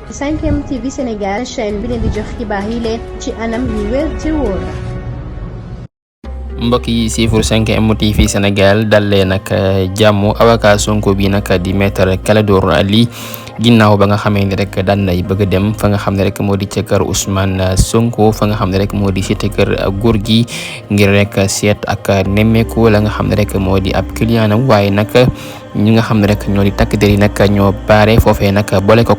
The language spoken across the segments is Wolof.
5M TV Sénégal chaîne bi leen di jox xibaar yi leen ci anam yu wér te wóor. mbokk yi siifur 5M TV Sénégal dalee nag jàmm avocat Sonko bi nag di maître Clédor Ly ginnaaw ba nga xamee ni rek daan nay bëgg a dem fa nga xam ne rek moo di ca kër Ousmane Sonko fa nga xam ne rek moo di cité kër góor gi ngir rek seet ak nemmeeku la nga xam ne rek moo di ab client am waaye nag ñi nga xam ne rek ñoo di takk der yi nag ñoo baare foofee nag boole ko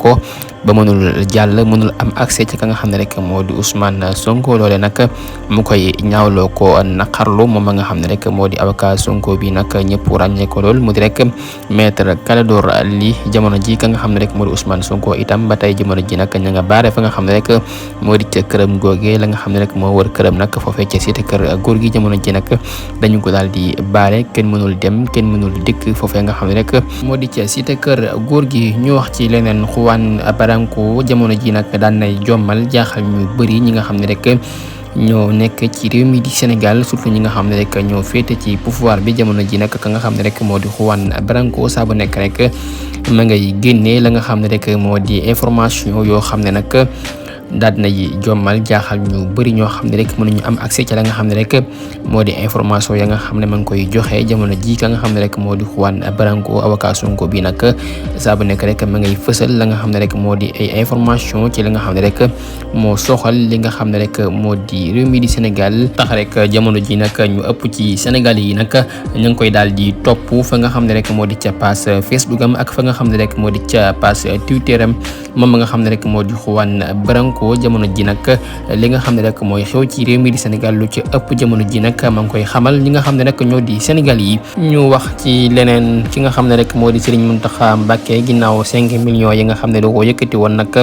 ba mënul jàll mënul am accès ci ka nga xam ne rek moo di Ousmane Sonko loole nag mu koy ñaawloo ko naqarlu moom nga xam ne rek moo di avocat Sonko bi nag ñëpp ràññee ko lool mu di rek maître Clédor Ly jamono ji ka nga xam ne rek moo di Ousmane Sonko itam ba tey jamono ji nag ña nga baare fa nga xam ne rek moo di ca këram googee la nga xam ne rek moo wër këram nag foofee ca cité kër góor gi jamono ji nag dañu ko daal di baare kenn mënul dem kenn mënul dikk foofee nga xam ne rek moo di ca cité kër góor gi ñu wax ci leneen Juan Branco jamono ji nag daan nay jommal jaaxal ñu bëri ñi nga xam ne rek ñoo nekk ci réew mi di Sénégal surtout ñi nga xam ne rek ñoo féete ci pouvoir bi jamono ji nag ka nga xam ne rek moo di Juan Branco saa bu nekk rek ma ngay génnee la nga xam ne rek moo di information yoo xam ne nag daal nay jommal jaaxal ñu bëri ñoo xam ne rek mënuñu am accès ci la nga xam ne rek moo di information ya nga xam ne ma ngi koy joxe jamono ji ka nga xam ne rek moo di Juan Branco avocat Sonko bi nag saa bu nekk rek ma ngay fësal la nga xam ne rek moo di ay information ci la nga xam ne rek moo soxal li nga xam ne rek moo di réew mi di Sénégal tax rek jamono ji nag ñu ëpp ci Sénégal yi nag ñu ngi koy daal di topp fa nga xam ne rek moo di ca page Facebook am ak fa nga xam ne rek moo di ca page Twitter am moom nga xam ne rek moo di Juan Branco jamono ji nag li nga xam ne rek mooy xew ci réew mi di Sénégal lu ci ëpp jamono ji nag maa ngi koy xamal ñi nga xam ne rek ñoo di Sénégal yi ñu wax ci leneen ci nga xam ne rek moo di Serigne Mountakha Mbacké ginnaaw 5 millions yi nga xam ne da ko yëkkati woon nag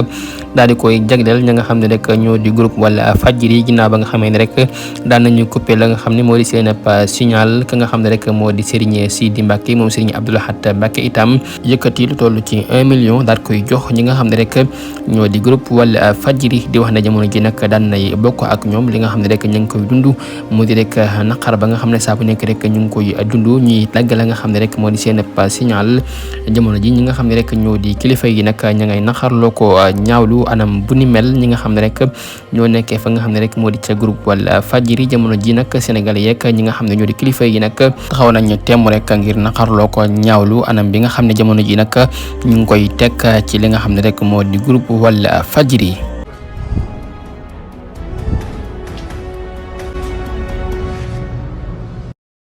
daal di koy jagleel ña nga xam ne rek ñoo di groupe wala Fadjri ginnaaw ba nga xamee ne rek daan nañu coupé la nga xam ne moo di seen signal ka nga xam ne rek moo di Serigne Sidi Mbacké moom Serigne Abdou Lahad Mbacké itam yëkkati lu toll ci 1 million daal koy jox ñi nga xam ne rek ñoo di groupe wala Fadjri di wax ne jamono ji nag daan nay bokk ak ñoom li nga xam ne rek ñu ngi koy dund mu di rek naqar ba nga xam ne saa bu nekk rek ñu ngi koy dund ñuy dagg la nga xam ne rek moo di seen signal jamono ji ñi nga xam ne rek ñoo di kilifa yi nag ña ngay naqarloo ko ñaawlu anam bu ni mel ñi nga xam ne rek ñoo nekkee fa nga xam ne rek moo di ca groupe wala Fadjri jamono ji nag Sénégal yeeg ñi nga xam ne ñoo di kilifa yi nag taxaw nañ temm rek ngir naqarloo ko ñaawlu anam bi nga xam ne jamono ji nag ñu ngi koy teg ci li nga xam ne rek moo di groupe wala Fadjri